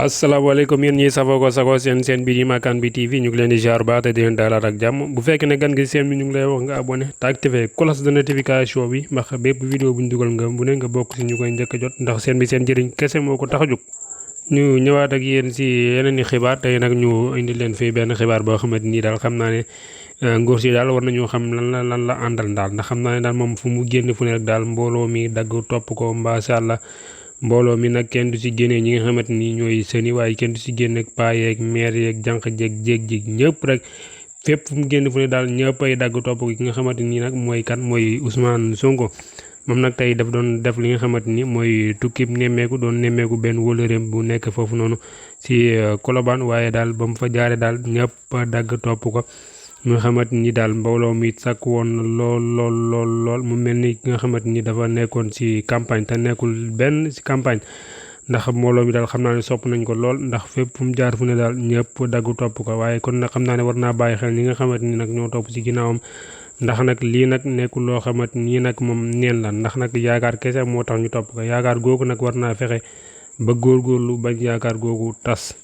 asalaamaaleykum yéen ñiy safoo ko sagoo seen bi di Makane bi TV ñu ngi leen di ziar baax te di leen dalal ak jàmm bu fekkee ne gan gi seen bi ñu ngi lay wax nga abonné te activé cloche de notification bi ndax bépp vidéo bu ñu dugal nga bu ne nga bokk si ñu koy njëkk a jot ndax seen bi seen njëriñ kese moo ko tax a jóg. ñu ñëwaat ak yéen si yeneen i xibaar tey nag ñu indi leen fii benn xibaar boo xamante nii daal xam naa ne nguur si daal war nañoo xam lan la àndal daal ndax xam naa ne daal moom fu mu génn fu ne rek daal mbooloo mi dagg topp ko macha allah. mbooloo mi nag kenn du si génnee ñi nga xamante ni ñooy sëni waaye kenn du si génne ak paa yeeg meer yeeg jànq jeeg jéeg ji ñëpp rek fépp fu mu génn fu ne daal ñëpp ay dagg topp ki nga xamante ni nag mooy kan mooy Ousmane Sonko. moom nag tey daf doon def li nga xamante ni mooy tukkib nemmeeku doon nemmeeku benn wóllëreem bu nekk foofu noonu si Colobane waaye daal ba mu fa jaare daal ñëpp a dagg topp ko. nga xamante ni daal mbooloo mi sàkk woon lool mu mel ni ki nga xamante ni dafa nekkoon ci campagne te nekkul benn ci campagne ndax mbooloo mi daal xam naa ne sopp nañ ko lool ndax fépp fu mu jaar fu ne daal ñëpp daggu topp ko waaye kon nag xam naa ne war naa bàyyi xel ñi nga xamante ni nag ñoo topp ci ginnaawam ndax nag lii nag nekkul loo xamante ni nag moom neen la ndax nag yaakaar kese moo tax ñu topp ko yaakaar googu nag war naa fexe ba góorgóorlu bañ yaakaar googu tas.